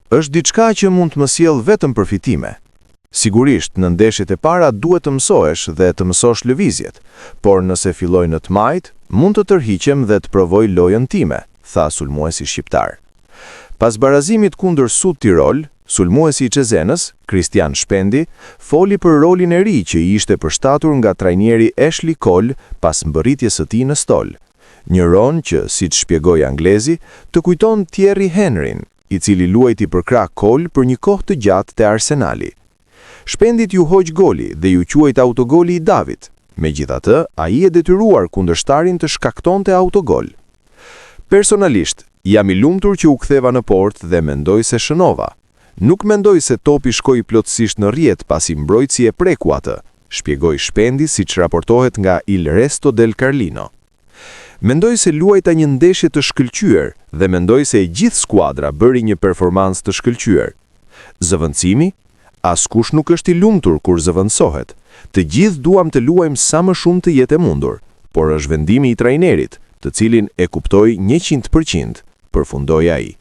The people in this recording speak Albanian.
Është diçka që mund të më sjellë vetëm përfitime. Sigurisht, në ndeshjet e para duhet të mësohesh dhe të mësosh lëvizjet, por nëse filloj në të majtë, mund të tërhiqem dhe të provoj lojën time, tha sulmuesi shqiptar. Pas barazimit kundër Sud Tirol, sulmuesi i Cezenës, Kristian Shpendi, foli për rolin e ri që i ishte përshtatur nga trajneri Ashley Cole pas mbërritjes së tij në stol. Një rol që, siç shpjegoi anglezi, të kujton Thierry Henryn, i cili luajti përkrah Cole për një kohë të gjatë te Arsenali. Shpendit iu hoq goli dhe iu quajt autogoli i David. Megjithatë, ai e detyruar kundërshtarin të shkaktonte autogol. Personalisht, jam i lumtur që u ktheva në portë dhe mendoj se shënova. Nuk mendoj se topi shkoi plotësisht në rrjetë pasi mbrojtësi e preku atë, shpjegoi Shpendi siç raportohet nga Il Resto del Carlino. Mendoj se luajta një ndeshje të shkëlqyer dhe mendoj se e gjithë skuadra bëri një performancë të shkëlqyer. Zëvendësimi? Askush nuk është i lumtur kur zëvendësohet. Të gjithë duam të luajmë sa më shumë të jetë e mundur, por është vendimi i trajnerit, të cilin e kuptoj 100%, përfundoi ai.